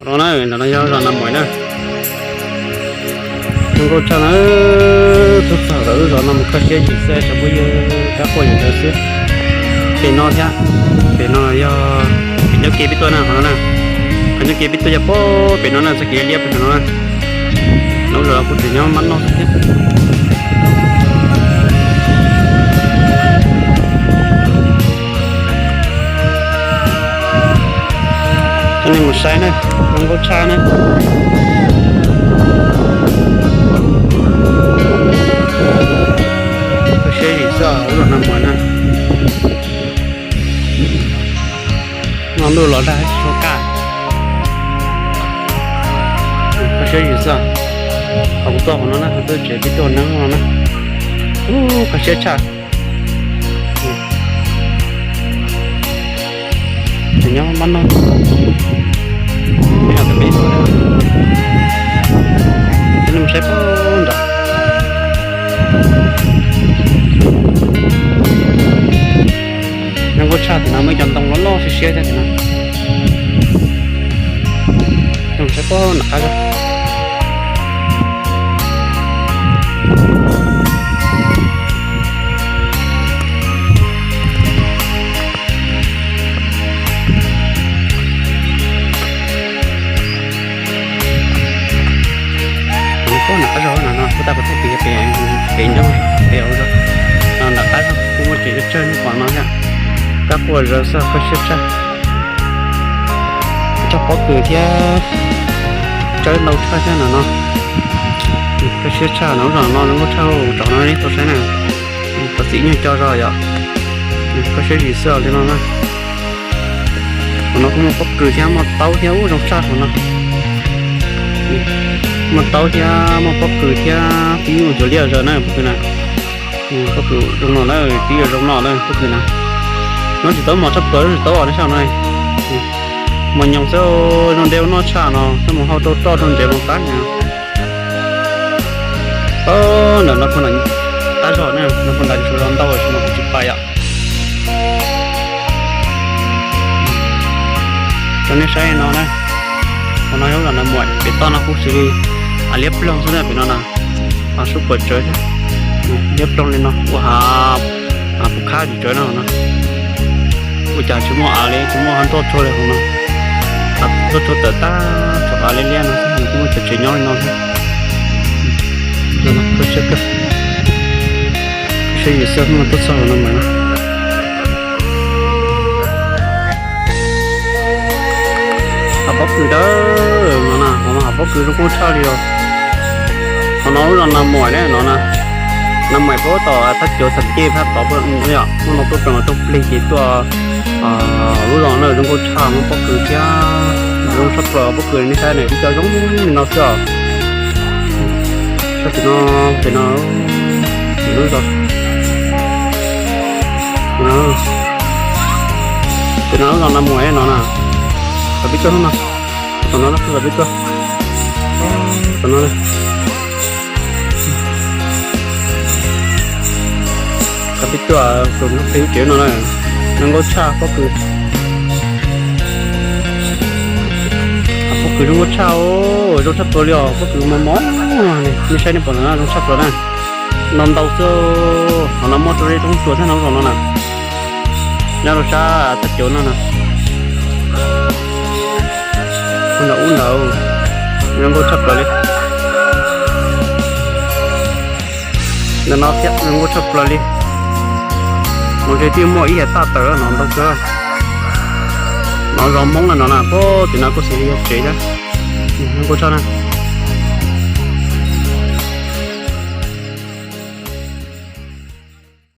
Qhov no na, ntawm no yog zos Nas Muaim na. Zoo nkauj tshaj na, tuaj txog lawm lub zos no mus kho siab yim xwb tsoom phooj ywg, kab quaj yim ntawd xwb. Pem no thiab, pem no yog pem nyob kev peb tuaj na, qhov no na. Qhov nyob kev peb tuaj yog pem no na, txoj kev liab pem no na. Lub zos kuj tseem nyob mab noj xwb thiab. Coj nej mus saib na, zoo nkauj tshaj na. Kho siab yim xwb os, lub zos Nas Muaim na. No ntuj los dag tsis tshua kaj. Kho siab yim xwb. Qhov kuv tuaj qhov no na, qhov tuaj tsev peb tuaj neeb no na. Ub, kho siab tshaj. Ces nyob mab noj. Peb no, peb no, peb no mus saib pem nrad. Zoo nkauj tshaj, tim no muaj cov ntoo loj loj siab siab thiab tim no. Mus saib pem nram qab zog. Pem nram qab zog no, no kuj tau kuv thiaj pem, pem, pem ncauj pem hauv zos. No nram qab zog kuj muaj tsev tsawg tsawg nej pom no thiab. Kab quaj zawv xwb, kho siab tshaj. Tsob pob kws thiab tsawb ntau tshaj thiab no no. Kho siab tshaj no, lub zos no zoo nkauj tshaj, tsob no nej tau saib na. Tau txim nyuag co zog yom. Kho siab yim xwb li no na. Qhov no kuj muaj pob kws thiab muaj taub thiab, ub zoo tshaj qhov no. Muaj taub thiab muaj pob kws thiab, pib mus xyuas liaj zaws na pob kws na. Pob kws zoo no na, pib yuav zoo no na pob kws na. Nyob tsis tau mos tshaj plaws, tsis tau os nej saib no. Mos nyoos xwb, zoo deb ua noj tshaj no, xwb mus hau rau roj rau ntsev mus qab no. Ntawm no puag nram qab zog na, no puag nram tsuas zos ntau tsis no kuv tsis pais yom. Rau nej saib no na. Qhov no yog lub zos Nas Muaim, pem toj no kuj xws li liab ploog xwb na pem no na. Sub puas tsawv thiab, liab ploog li no ua hav, hav pus khab tsis tsawv no no. Ua cas tsis muaj av li, tsis muaj hav nroj tsuag li hauv no. Hav nroj tsuag tawm tag tso hav liab liab no xwb, nws kuj muaj cov tsev nyob li no thiab. Kho siab kawg, kho siab yim xwb, tuaj txog no mas. Hav pob kws dawb no na, qhov no hav pob kws zoo nkauj tshaj li os. Qhov no lub zos Nas Muaim ne no na. Nas Muaim puag tom thaj cuav Xam Ceg phab tod, yog muaj no tuaj pem mas tuaj plig ces tuaj lub zos no zoo nkauj tshaj, muaj pob kws thiab, zoo tshaj plaws pob kws nej saib na, ib co zoo li no xwb os. Saib tim no, tim no, tim lub zos, tim no, tim no lub zos Nas Muaim no na. Tam pib tuaj no, tam no tam pib tuaj, tam no na. Tam pib tuaj tus nrog plig lub tsev no na, zoo nkauj tshaj pob kws. Pob kws zoo nkauj tshaj, zoo tshaj plaws li os, pob kws mos mos. Nej saib nej pom no zoo tshaj plaws na. No ntau xwb, qhov no muaj rau zej roob tsuas thiab no zos no na. Nyob rau sab thaj cuav no na. Ntawm ub ntawd, zoo nkauj tshaj plaws li. Ntawm no thiab zoo nkauj tshaj plaws li. Mus ntshe twb muaj ib yam thaj tawm no ntau kawg. No zos Hmoob na no na, puag tim no kuj xws li yog tsev thiab. Zoo nkauj tshaj na.